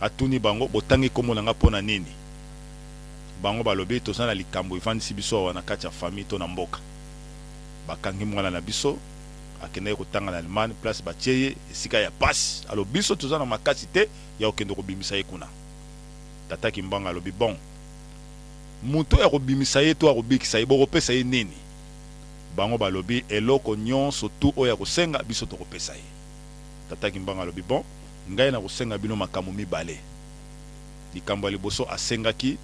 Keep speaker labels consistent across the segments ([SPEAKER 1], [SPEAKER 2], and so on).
[SPEAKER 1] Atuni bango, Botangi kombo na ngai mpo na nini? Bango balobi, Toza na likambo evandisi biso awa na kati ya famille to na mboka. Bakangi mwana na biso, akendaki kotanga na Allemagne, place batie ye esika ya pasi. Alors biso toza na makasi te ya kokende kobimisa ye kuna. Tata Kimbangu alobi, Bon, moto oyo akobimisa ye to akobikisa ye, bokopesa ye nini? Bango balobi, Eloko nionso tout oyo akosenga, biso tokopesa ye. Tata Kimbangu alobi, Bon, ngai nakosenga bino makambo mibale. Likambo ya liboso asengaki,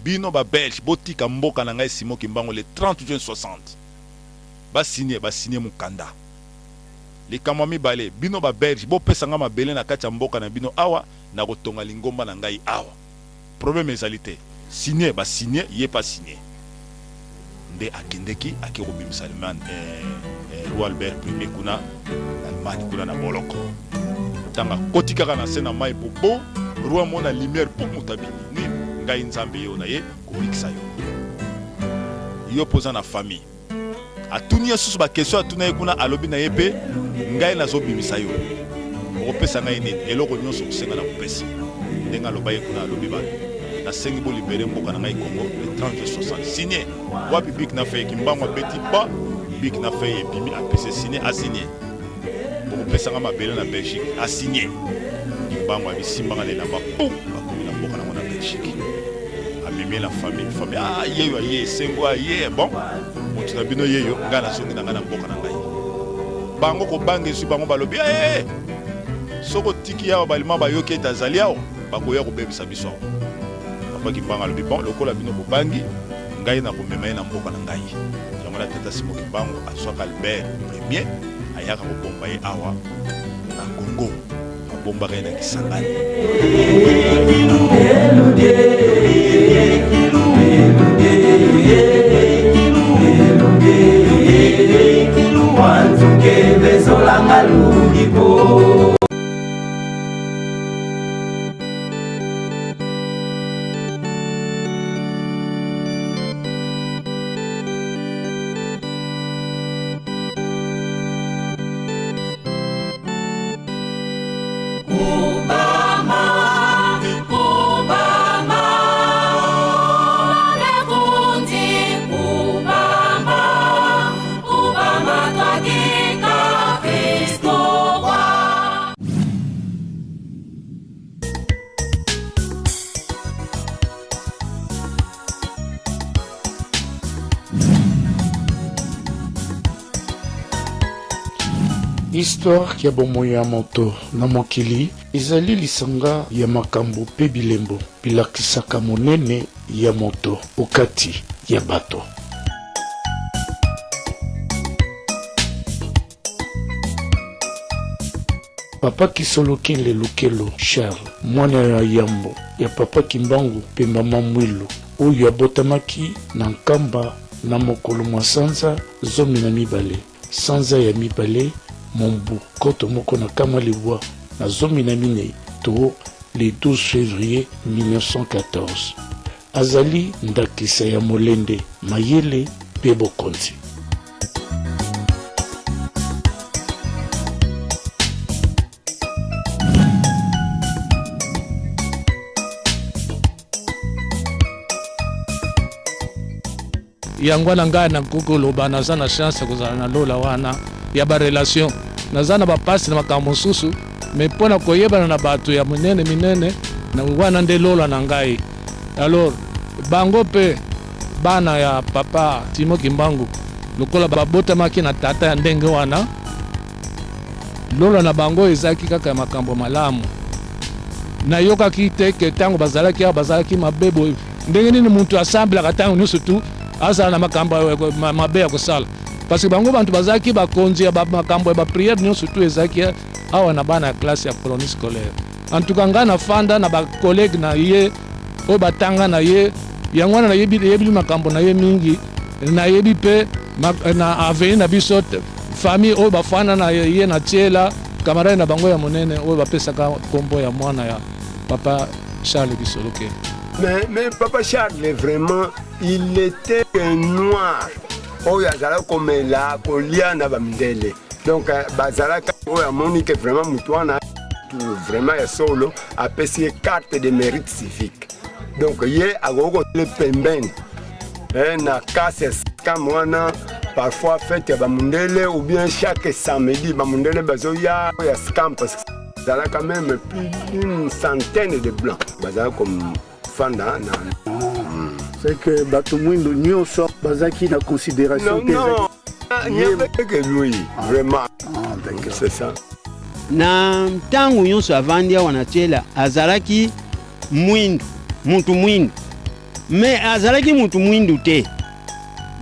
[SPEAKER 1] Bino ba Belges botika mboka na ngai Simon Kimbangu le 30 juin 60. Ba signer, ba signer mokanda. Likambo ya mibale, bino ba Belges bopesa ngai mabele na kati ya mboka na bino awa, nakotonga lingomba na ngai awa. Problème ezali te. Signer, ba signer, ye pe a signer. Nde akendeki, ake kobimisa Allemagne, roi Albert Ier kuna na Allemagne kuna na boloko. Tango akoti kaka na se na mayi po bo roi amona lumière po moto abimi. Nini? Ngai Nzambe ye oyo naye kobikisa yo. Yo pe oza na famille. Atuni ye susu ba question atuna ye kuna alobi na ye pe ngai nazo bimisa yo. Okopesa ngai nini? Eloko nionso okosenga nakopesa. Ndenge aloba ye kuna alobi ba nasengi bo libere mboka na ngai Congo le 30 juin 60. Signe wapi bic na feuille? Kimbangu abeti ba bic na feuille ebimi apesi signe a signe. Bokopesa nga mabele na Belgique a signe. Kimbangu abi simba nga na elamba pum bakomi na mboka nango na Belgique. Amemi ye na famille, famille ah yeyo aye esengo aye bon moto na bino yeyo ngai nazongi na ngai na mboka na ngai. Bango kobanga ezwi bango balobi eh hey, soki otiki awa balima bayoki ete azali awa bakoya kobebisa biso awa. Papa Kimbangu alobi bon lokola bino bobangi ngai nakomema ye na mboka na ngai. Yango na tata Simon Kimbangu azwaka Albert Premier ayaka kobomba ye awa na Congo, abombaka ye na Kisangani.
[SPEAKER 2] Histoire ya bomoi ya moto na mokili ezali lisanga ya makambo mpe bilembo bilakisaka monene ya moto okati ya bato. Papa Kisolokele Lukelo Charles, mwana ya yambo ya Papa Kimbangu mpe Mama Mwilu, oyo abotamaki na Nkamba na mokolo mwa sanza 12, sanza ya mibale, mobu 1914 to le 12 fevrier 1914. Azali ndakisa ya molende, mayele mpe bokonzi.
[SPEAKER 3] Yango wana ngai nakoki koloba naza na chance ya kozala na lola wana ya ba relation. Naza na ba pasi na makambo mosusu, mais mpo na koyebana na bato ya minene minene, wana nde lola na ngai. Alors bango mpe bana ya papa Simon Kimbangu lokola babotamaki na tata ya ndenge wana, lola na bango ezalaki kaka ya makambo malamu. Nayokaki te ke ntango bazalaki awa bazalaki mabe boye. Ndenge nini mutu asambelaka ntango nyonso tu azala na makambo mabe ya kosala? Parce que bango bantu bazalaki bakonzi ya makambo ya ba prière nyonso tu ezalaki awa na bana ya classe ya colonie scolaire. En tout cas ngai nafanda na ba collègues na ye oyo batanga na ye, yango wana nayebi nayebi makambo na ye mingi, nayebi mpe na avenue na biso famille oyo bafanda na ye na Tiela, camarade na bango ya monene oyo bapesaka nkombo ya mwana ya papa Charles Kisolokele.
[SPEAKER 4] Mais papa Charles vraiment il était un noir oyo azalaka komela kolia na bamindele donc bazalaka oyo amoni ke vraiment moto wana. Mutu vraiment ya solo, apesi ye carte de mérite civique. Donc ye akoki kotele pembeni na kase ya scam wana, parfois fête ya bamundele ou bien chaque samedi bamundele bazoya ya scam, parce que ezalaka même plus d'une centaine de blancs bazalaka kofanda na.
[SPEAKER 5] C'est que bato mwindo nyonso bazalaki na considération
[SPEAKER 4] te. Non, il n'y avait que lui, vraiment. Ah, d'accord. C'est ça.
[SPEAKER 6] Na ntango nyonso avandi awa na Tiela, azalaki mwindu, mutu mwindu, mais azalaki mutu mwindu te.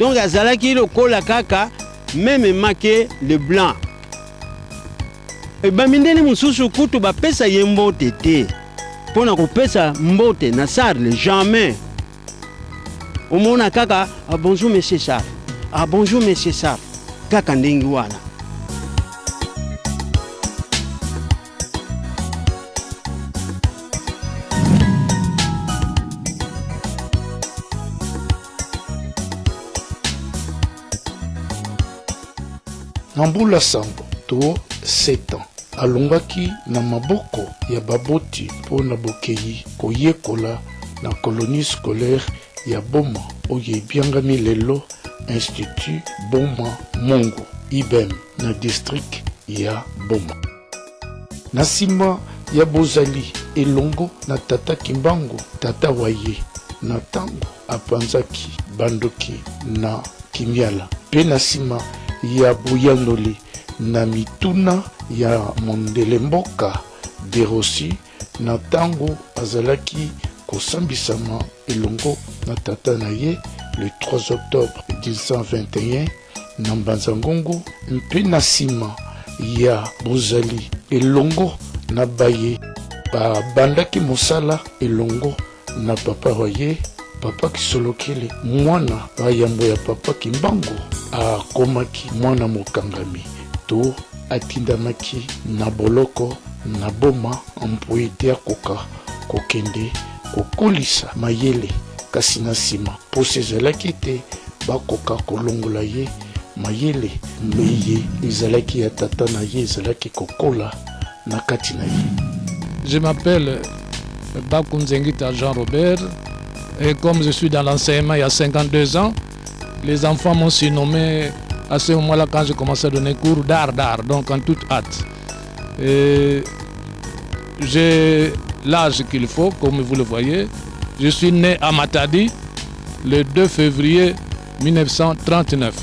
[SPEAKER 6] Donc azalaki lokola kaka même make le blanc. E bamindele mosusu kutu bapesa ye mbote te. Mpo na kopesa mbote na Charles, jamais. Omona kaka: "Ah, bonjour monsieur Charles, ah, bonjour monsieur Charles", kaka ndenge wana.
[SPEAKER 2] Na mbula 7 to 7 ans, alongwaki na maboko ya baboti mpo na bokei koyekola na colonie scolaire ya Boma, oyo ebiangami lelo Institut Boma Mungu, IBM, na district ya Boma. Na nsima ya bozali elongo na tata Kimbangu, tata wa ye, na ntango apanzaki bandoki na Kimiala, mpe na nsima ya boyanoli na mituna ya mondele mboka Derosi na ntango azalaki kosambisama elongo na tata na ye le 3 octobre 1921 na Mbanza-Ngungu, mpe na nsima ya bozali elongo na baye babandaki mosala elongo na papa wa ye, Papa Kisolokele, mwana wa yambo ya Papa Kimbangu, akomaki mwana mokangami to atindamaki na boloko na Boma mpo ete akoka kokende kokolisa mayele. Kasi na nsima mposa ezalaki ete bakoka kolongola ye mayele meye ezalaki ya tata na ye ezalaki kokola na kati na ye.
[SPEAKER 3] Je m'appelle Bakunzengita Jean-Robert et comme je suis dans l'enseignement il y a 52 ans, les enfants m'ont surnommé à ce moment-là, quand j'ai commencé à donner cours d'art d'art, donc en toute hâte. Et j'ai l'âge qu'il faut, comme vous le voyez. Je suis né à Matadi le 2 février 1939.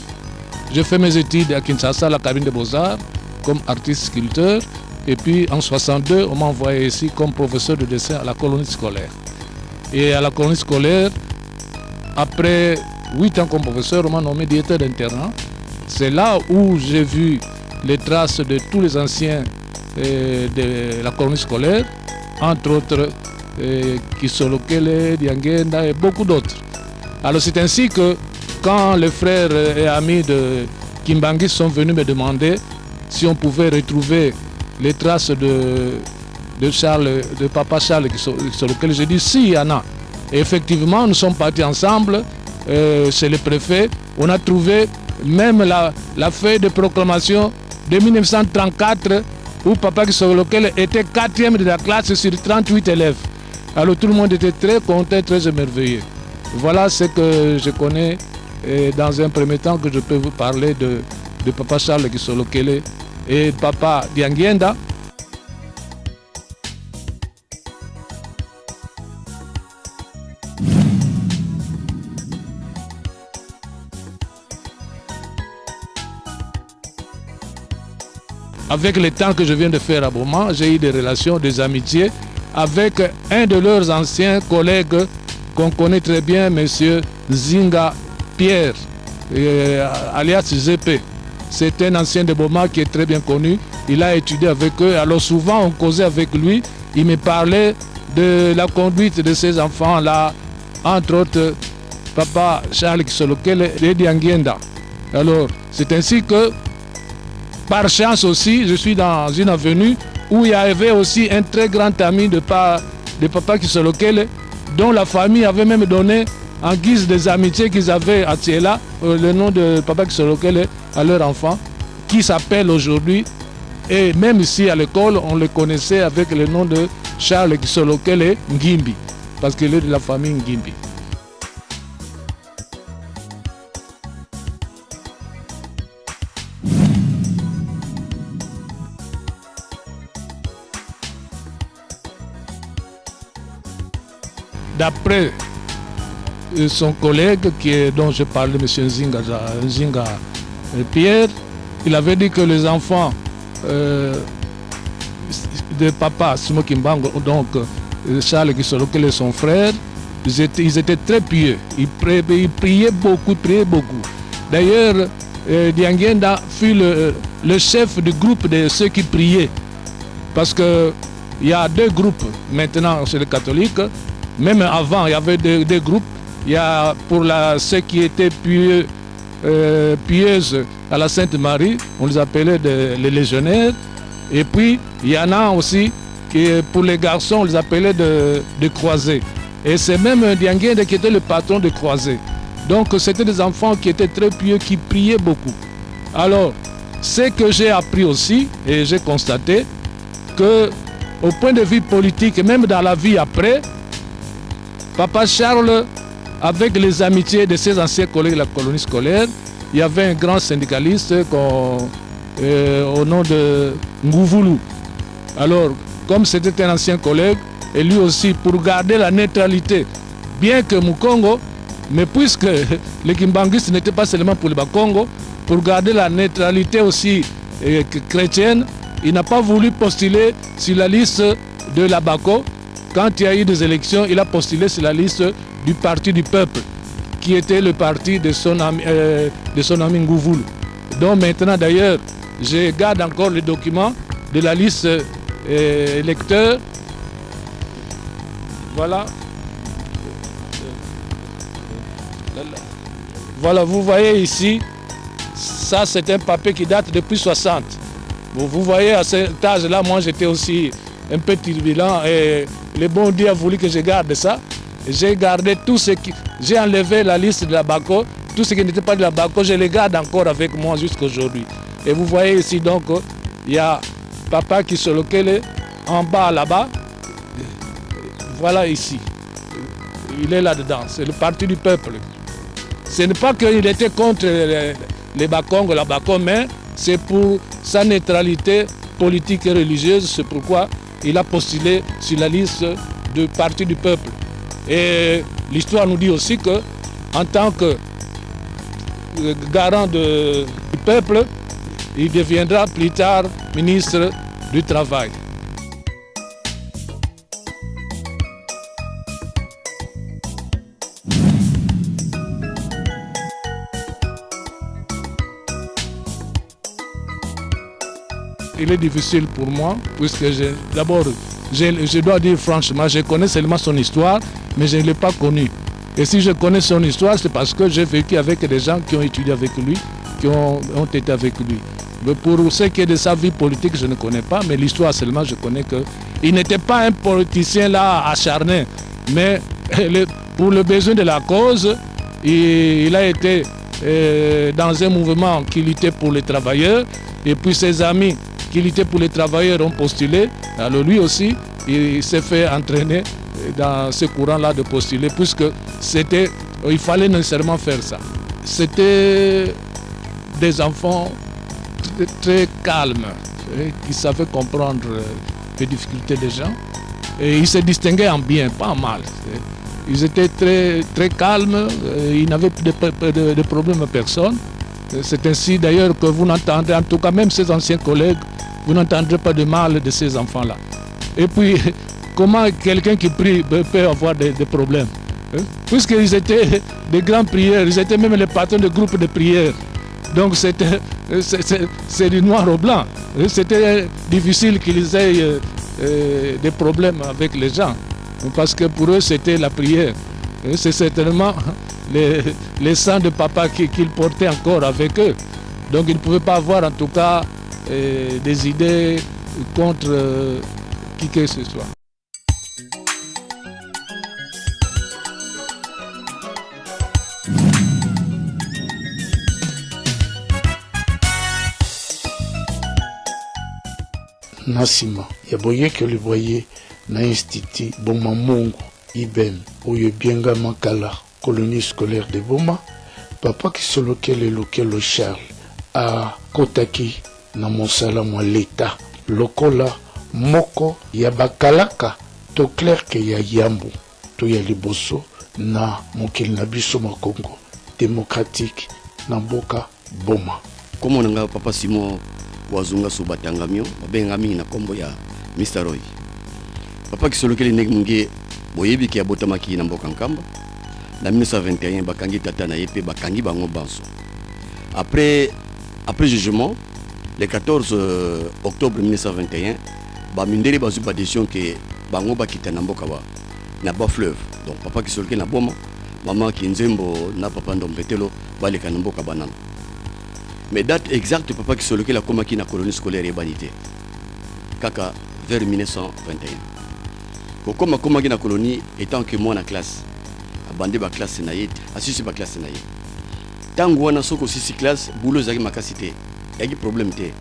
[SPEAKER 3] J'ai fait mes études à Kinshasa, à la cabine des Beaux-Arts, comme artiste sculpteur. Et puis en 62, on m'a envoyé ici comme professeur de dessin à la colonie scolaire. Et à la colonie scolaire, après 8 ans comme professeur, on m'a nommé directeur d'internat. C'est là où j'ai vu les traces de tous les anciens de la colonie scolaire, entre autres Kisolokele, Diangenda et beaucoup d'autres. Alors c'est ainsi que quand les frères et amis de Kimbangu sont venus me demander si on pouvait retrouver les traces de Charles, de papa Charles Kisolokele, j'ai dit si, il y en a. Et effectivement, nous sommes partis ensemble chez le préfet. On a trouvé même la feuille de proclamation de 1934 où papa Kisolokele était 4e de la classe sur 38 élèves. Alors tout le monde était très content, très émerveillé. Voilà ce que je connais et dans un premier temps que je peux vous parler de papa Charles Kisolokele et papa Diangienda. Avec le temps que je viens de faire à Boma, j'ai eu des relations, des amitiés avec un de leurs anciens collègues qu'on connaît très bien, monsieur Zinga Pierre, alias ZP. C'est un ancien de Boma qui est très bien connu. Il a étudié avec eux. Alors souvent, on causait avec lui. Il me parlait de la conduite de ces enfants-là, entre autres papa Charles Kisolokele et Diangienda. Alors, c'est ainsi que, par chance aussi, je suis dans une avenue où il y avait aussi un très grand ami de papa Kisolokele, dont la famille avait même donné, en guise des amitiés qu'ils avaient à Tiela, le nom de papa Kisolokele à leur enfant, qui s'appelle aujourd'hui Et même ici à l'école, on le connaissait avec le nom de Charles Kisolokele Ngimbi, parce qu'il est de la famille Ngimbi. D'après son collègue qui est, dont je parlais, M. Nzinga, Nzinga Pierre, il avait dit que les enfants de papa Simon Kimbangu, donc Charles Kisolokele, son frère, ils étaient très pieux. Ils priaient beaucoup, priaient beaucoup. D'ailleurs, Diangienda fut le chef du groupe de ceux qui priaient. Parce que il y a deux groupes maintenant chez les catholiques. Même avant, il y avait deux groupes. Il y a pour ceux qui étaient pieuses à la Sainte Marie, on les appelait les légionnaires. Et puis, il y en a aussi qui, pour les garçons, on les appelait de croisés. Et c'est même Diangienda qui était le patron de croisés. Donc, c'était des enfants qui étaient très pieux, qui priaient beaucoup. Alors, ce que j'ai appris aussi, et j'ai constaté, que au point de vue politique, et même dans la vie après, Papa Charles, avec les amitiés de ses anciens collègues de la colonie scolaire, il y avait un grand syndicaliste au nom de Ngouvoulou. Alors, comme c'était un ancien collègue, et lui aussi, pour garder la neutralité, bien que Mukongo, mais puisque les Kimbanguistes n'étaient pas seulement pour les Bakongo, pour garder la neutralité aussi chrétienne, il n'a pas voulu postuler sur la liste de l'Abako. Quand il y a eu des élections, il a postulé sur la liste du Parti du Peuple, qui était le parti de son ami Ngouvoulou. Donc maintenant d'ailleurs, je garde encore le document de la liste électeur. Voilà. Voilà, vous voyez ici, ça c'est un papier qui date depuis 60. Vous voyez, à cet âge-là, moi j'étais aussi un peu turbulent et le bon Dieu a voulu que je garde ça. J'ai gardé tout ce qui... J'ai enlevé la liste de la Bako, tout ce qui n'était pas de la Bako, je les garde encore avec moi jusqu'à aujourd'hui. Et vous voyez ici donc, il y a papa qui se localise en bas là-bas. Voilà ici. Il est là-dedans, c'est le parti du peuple. Ce n'est pas qu'il était contre les Bakongo, la Bako, mais c'est pour sa neutralité politique et religieuse, c'est pourquoi il a postulé sur la liste du Parti du Peuple. Et l'histoire nous dit aussi que, en tant que garant du peuple, il deviendra plus tard ministre du Travail. Il est difficile pour moi, puisque d'abord, je dois dire franchement, je connais seulement son histoire, mais je ne l'ai pas connu. Et si je connais son histoire, c'est parce que j'ai vécu avec des gens qui ont étudié avec lui, qui ont été avec lui. Mais pour ce qui est de sa vie politique, je ne connais pas, mais l'histoire seulement, je connais que il n'était pas un politicien là acharné, mais pour le besoin de la cause, il a été dans un mouvement qui luttait pour les travailleurs, et puis ses amis qui luttaient pour les travailleurs ont postulé. Alors lui aussi, il s'est fait entraîner dans ce courant-là de postuler, puisque il fallait nécessairement faire ça. C'était des enfants très, très calmes, qui savaient comprendre les difficultés des gens. Et ils se distinguaient en bien, pas en mal. Ils étaient très, très calmes, ils n'avaient de problème à personne. C'est ainsi d'ailleurs que vous n'entendez, en tout cas même ses anciens collègues, vous n'entendrez pas de mal de ces enfants-là. Et puis, comment quelqu'un qui prie peut avoir des problèmes, hein? Puisqu'ils étaient des grands prieurs, ils étaient même les patrons de groupes de prières. Donc c'est du noir au blanc. C'était difficile qu'ils aient des problèmes avec les gens. Parce que pour eux, c'était la prière. C'est certainement les sangs de papa qu'ils portaient encore avec eux. Donc ils ne pouvaient pas avoir en tout cas des idées contre qui que ce soit.
[SPEAKER 2] Na nsima ya boyekoli bwa ye na Institut Boma Mungu, IBM, oyo ebiengama kala Colonie scolaire de Boma, Papa Kisolokele Lukelo Charles akotaki na mosala mwa leta lokola moko ya bakalaka to clerc ya yambo to ya liboso na mokili na biso mwa Congo democratique na mboka Boma.
[SPEAKER 7] Kombo na nga papa Simon Wazunga Subatangamio, babenga nga mingi na kombo ya Mister Roy. Papa Kisolokele ndenge munge boyebi ke abotamaki na mboka Nkamba na 1921, bakangi tata na ye pe bakangi bango banso. Après après jugement le 14 octobre 1921, ba mindele bazwi ba décision ke bango bakita na mboka ba na ba fleuve. Donc papa Kisolokele na Boma, mama Kinzembo na papa Ndombetelo baleka na mboka Banana. Mais date exacte papa Kisolokele akomaki na colonie scolaire eyebani te, kaka vers 1921. Kokoma akomaki na colonie etant que mwana classe, abandi ba classe na ye, asisi ba classe na ye. Tango wana soki osisi classe, boulot ezalaki makasi te, eyaki problème te.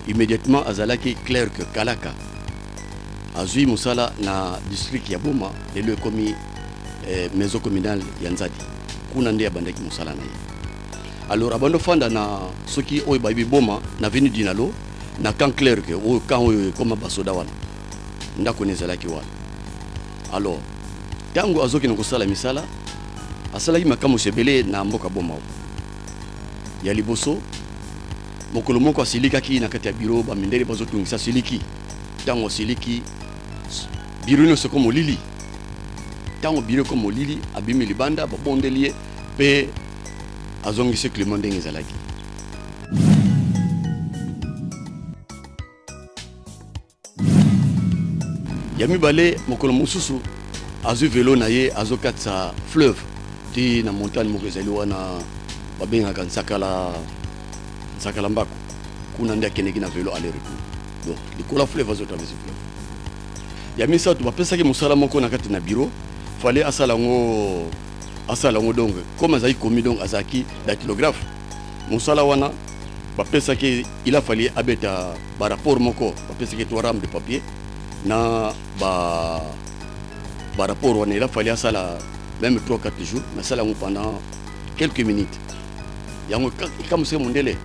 [SPEAKER 7] Immediatement azalaki clerc kalaka, azui mosala na district ya Boma, lelo ekomi maison communale ya Nzadi, kuna nde abandaki mosala na ye. Alors abandi ofanda na soki oyo bayebi Boma na avenue Dinalo na camp clerc, oyo camp oyo ekoma basoda wana, ndako ne ezalaki wana. Alors tango azokende kosala misala, asalaki makambo ebele na mboka Boma. Ya liboso, mokolo moko asilikaki na kati ya bureau, ba mindele bazotungisa, asiliki. Tango asiliki, bureau nyonso ekoma molili. Tango bureau ekoma molili, abimi libanda, babondeli ye pe azongisi climat ndenge ezalaki. Ya mibale, mokolo mosusu azwi velo na ye, azokatisa fleuve ti na montagne moko ezali wana babengaka Nsakala, Nsakala Mbako. Kuna nde akendeki na velo aller retour, donc likolo ya fleuve azotraverse fleuve. Ya misato, bapesaki mosala moko na kati na bureau, fallait asala yango, asala yango. Donc comme azalaki commis, donc azalaki dactylographe, mosala wana bapesaki, il a fallu abeta ba rapport moko, bapesaki 3 rames de papier na ba rapport wana, il a fallu asala même 3 4 jours, mais asala yango pendant quelques minutes. Yango ekamwisaki mondele.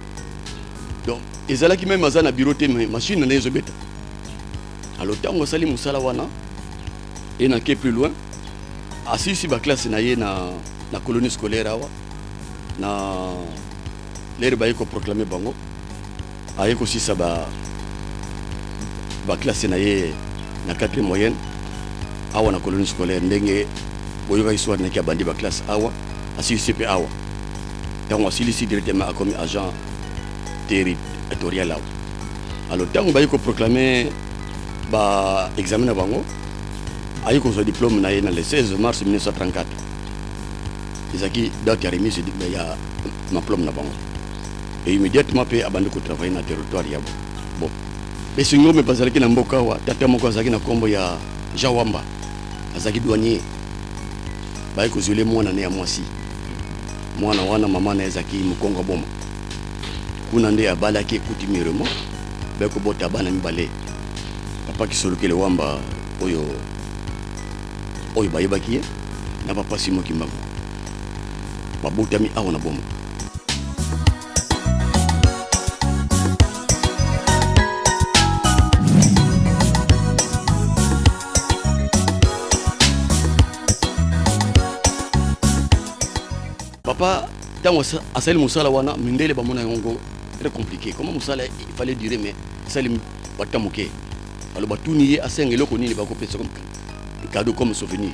[SPEAKER 7] Donc ezalaki même aza na bureau te, mais machine na ye ezobeta. Alors ntango asali mosala wana, e nake plus loin, asilisi ba classe na ye na colonie scolaire awa, na lere baye koproclame bango, aye kosisa ba classe na ye na 4 moyenne awa na colonie scolaire. Ndenge boyokaki histoire naki, abandi ba classe awa, asilisi mpe awa. Ntango asilisi, directement akomi agent territorial awa. Alors ntango baye koproclame ba examen na bango, aye kozwa diplôme na ye na le 16 mars 1934, ezalaki date ya remise ya diplôme na bango. Et immédiatement mpe abandi kotravaille na territoire ya bon. Esengo mpe bazalaki na mboka awa, tata moko azalaki na nkombo ya Jean Wamba, azalaki douanier. Baye kozwele mwana ne ya mwasi. Mwana wana, mama na ye azalaki mokongo Boma. Kuna nde abalaki coutumièrement, baye kobota bana mibale, papa Kisolokele Wamba oyo bayebaki ye na papa Simon Kimbangu, babotami awa na Boma. Papa ntango asali mosala wana, mindele bamona yango très compliqué, comment mosala il fallait durer, mais asali bata moke. Alors batuni ye asenga eloko nini bakopesa comme cadeau, comme souvenir.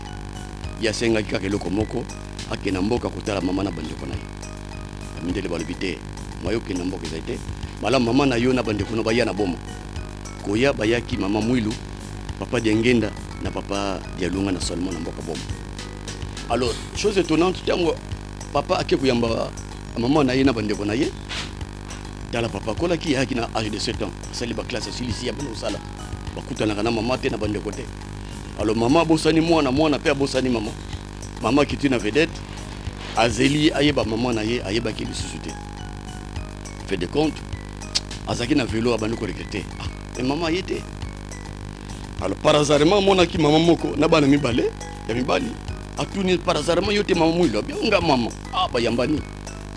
[SPEAKER 7] Ye asengaki kaka eloko moko, akende na mboka kotala mama na bandeko na ye. Mindele balobi te, moyo okende na mboka ezali te malamu, mama na yo na bandeko no baya na Boma. Koya bayaki, mama Mwilu, papa Diangenda na papa Dialunga na Salomon na mboka Boma. Alors chose étonnante, ntango papa ake koyamba mama na ye na bandeko na ye, tala papa akolaki, ayaki na âge de 7 ans, asali baklasse, asilisi ya bana kosala, bakutanaka na mama te na bandeko te. Alors mama abosani mwana, mwana mpe abosani mama. Mama akiti na vedette, azeli ayeba mama na ye, ayebaki lisusu te. Fait de compte, azalaki na velo, abandi koregretter: ah, mais mama aye te. Alors par hasardement amonaki mama moko na bana mibale ya mibali, atuni par hasardement yo te mama Mwilu? Abi nga mama. Ah, bayambani,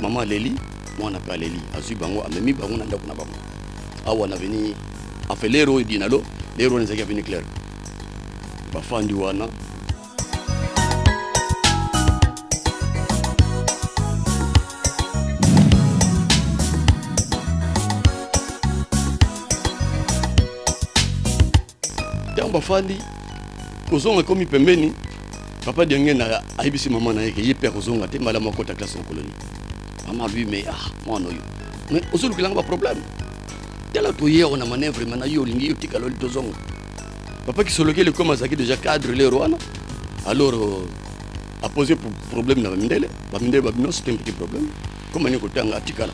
[SPEAKER 7] mama aleli, mwana mpe aleli, azwi bango, amemi bango na ndako na bango awa na avenue, enfin lero oyo dinalo, lero wana ezalaki avenue Claire. Bafandi wana. Ntango bafandi, kozonga ekomi pembeni, papa Diangenda ayebisi mama na ye ke ye mpe akozonga te, malamu akota classe na colonie. Mama lui, mais ah, mwana oyo, mais ozolukelanga baproblème, tala toye awa na manœuvre, mais na yo olingi yo tika loli tozonga. Papa Kisolokele comme azalaki déjà cadre lero wana, alors apose problème na bamindele. Bamindele babino, c'est un petit problème, comme ani kotanga atikala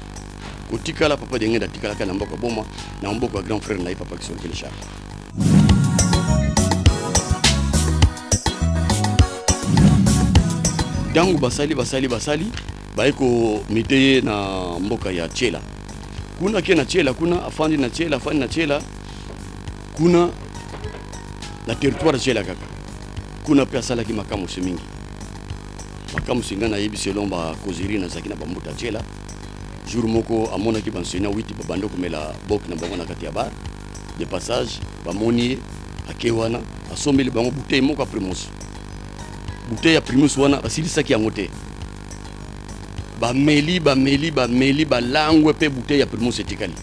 [SPEAKER 7] kotikala. Papa Diangenda atikalaka na mboka Boma, na mboka ya grand frère na ye papa Kisolokele Charles. Ntango basali basali basali, baye komite ye na mboka ya Tshela kuna, ke na Tshela kuna, afandi na Tshela, afandi na Tshela kuna, na territoire Tshela kaka kuna mpe asalaki makamwisi mingi. Makamwisi ngai nayebi selon bacauserie nazalaki na bambuta Tshela. Jour moko amonaki banseignant witi babandi komela bok na bango na kati ya bar de passage, bamoni ye, ake wana, asombeli bango bouteille moko ya Primus. Bouteille ya Primus wana basilisaki yango te, bameli, bameli, bameli, balangwe, mpe bouteille ya Primus etikali.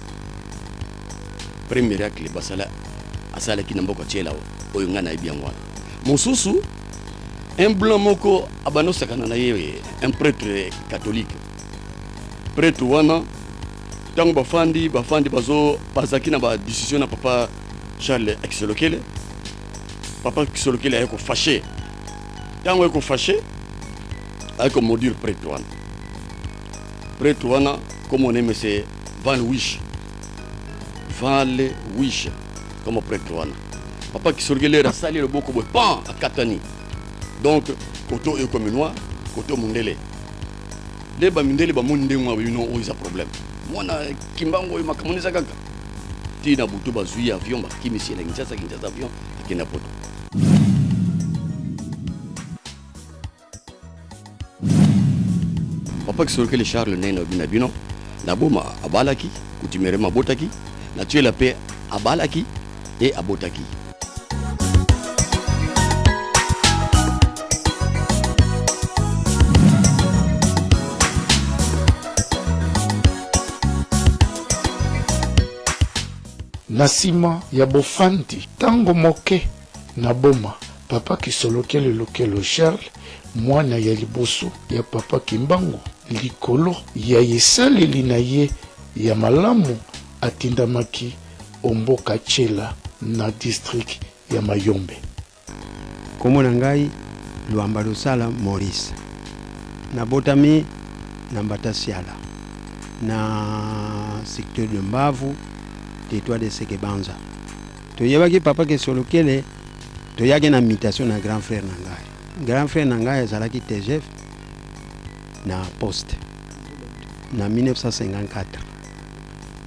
[SPEAKER 7] Premier miracle basala asalaki na mboka Tshela oyo ngai nayebi yango wana. Mosusu, un blanc moko abandi osakana na ye, un prêtre catholique. Prêtre wana, ntango bafandi bafandi, bazo bazalaki na badiscussion na papa Charles Kisolokele. Papa Kisolokele aye kofâcher. Ntango aye kofâcher, aye komaudire prêtre wana. Prêtre wana, comme on aime, c'est Van Wish, Van Wish comme prêtre wana. Papa Kisolokele asali loboko boye, pan, akatani. Donc koto oyo ekomi noir, koto mondele. Nde bamindele bamoni ndenge wana, bino oyo eza problème, mwana Kimbangu oyo, makambo eza kaka ntina butu. Bazwi avion, bakimisi na Kinshasa, Kinshasa avion, akenda Poto. Papa Kisolokele Charles, ndenge na na bino, na Boma abalaki, coutumièrement abotaki, na Tshela mpe abalaki e abotaki.
[SPEAKER 2] Na nsima ya bofandi ntango moke na Boma, papa Kisolokele Lukelo Charles, mwana ya liboso ya papa Kimbangu, likolo ya esaleli na ye ya malamu, atindamaki o mboka Tshela na district ya Mayombe.
[SPEAKER 6] Kombo na ngai Luamba Lusala Maurice. Nabotami na Mbatasiala na secteur de Mbavu, territoire de Sekebanza. Toyebaki papa Kisolokele, toyaki na mutation na grand frère na ngai. Grand frère na ngai azalaki TGF na poste na 1954.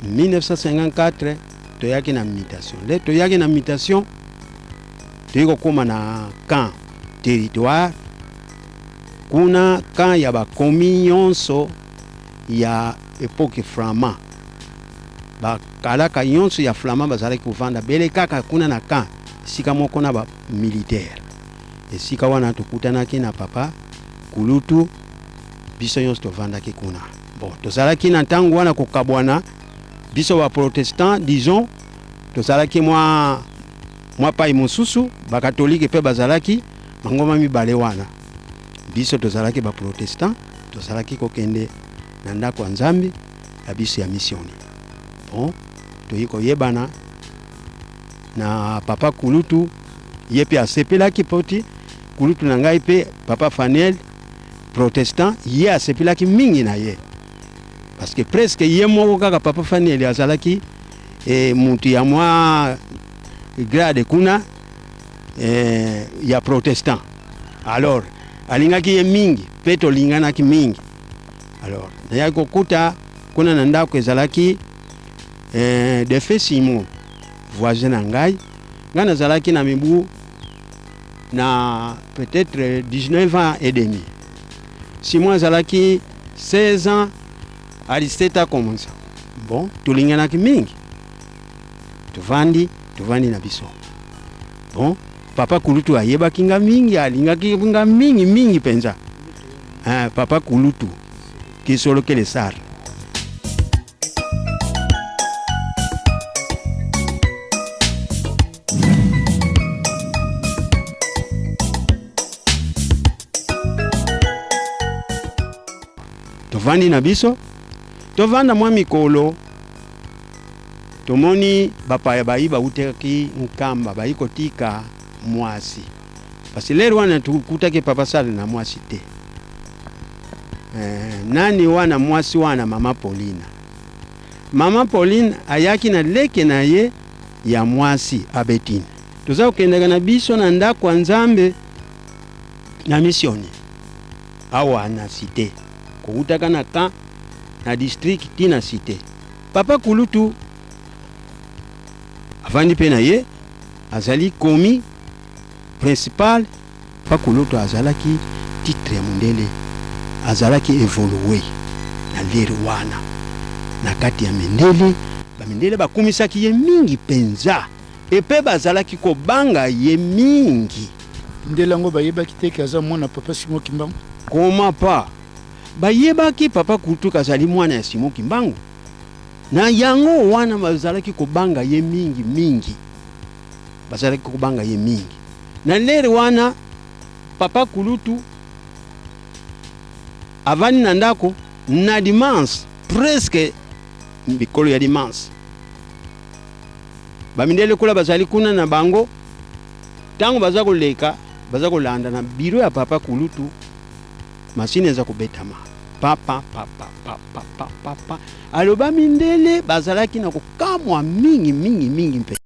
[SPEAKER 6] 1954 toyaki na mutation. Le toyaki na mutation, toyei kokóma na camp territoire kuna, camp ya bakomi nyonso ya époque flamand, bakalaka nyonso ya flamand bazalaki kovanda bele kaka kuna na camp, esika moko na bamilitaire. Esika wana tokutanaki na papa kulutu, biso nyonso tovandaki kuna. Bon, tozalaki na ntango wana kokabwana, biso baprotestant, disons, tozalaki mwa mwa pai mosusu, bakatolike mpe bazalaki mangoma mibale wana. Biso tozalaki baprotestant, tozalaki kokende na ndako ya Nzambe ya biso ya misioni. Bon, toyi koyebana na papa kulutu, ye mpe asepelaki poti kulutu na ngai mpe papa Faniel, protestant, ye asepelaki mingi na ye parce que presque ye moko kaka papa Faniel azalaki mutu ya mwa grade kuna ya protestant. Alors alingaki ye mingi mpe tolinganaki mingi. Alors nayaki kokuta kuna na ndako ezalaki Defe Simon, voisin na ngai. Ngai nazalaki na mibu na peut-être 19 ans et demi. Simon azalaki 16 ans à 17 ans comme ça. Bon, tolinganaki mingi. Tovandi, tovandi na biso. Bon, papa kulutu ayebaki nga mingi, alingaki nga mingi mingi mpenza. Ah, papa kulutu Kisolokele Sar. Tovandi na biso, tovanda mwa mikolo, tomoni bapaya bayi bautaki Nkamba bayi kotika mwasi, parce lere wana tukutaki papa Sale na mwasi te. Nani wana mwasi wana? Mama Pauline. Mama Pauline ayaki na leke na ye ya mwasi Abetine. Toza kokendaka na biso na ndako ya Nzambe na misioni awa na cité, kowutaka na camp na district ti na cité. Papa kulutu avandi mpe na ye, azali komi principal. Papa kulutu azalaki titre ya mondele, azalaki evolue na lere wana na kati ya mindele. Bamindele bakumisaki ye mingi mpenza, epe bazalaki kobanga ye mingi.
[SPEAKER 5] Ndele yango bayebaki te ke aza mwana papa Simon Kimbangu?
[SPEAKER 6] Comment pas? Bayebaki papa kulutu azali mwana ya Simon Kimbangu. Na yango wana bazalaki kobanga ye mingi mingi. Bazalaki kobanga ye mingi. Na lere wana papa kulutu avandi na ndako na dimanche, presque mikolo ya dimanche. Bamindele kuna bazali kuna na bango, ntango baza koleka, baza kolanda na biro ya papa kulutu, masini eza kobetama pa pa pa pa pa pa pa pa pa. Aloba mindele bazalaki na kokamwa mingi mingi mingi mpe.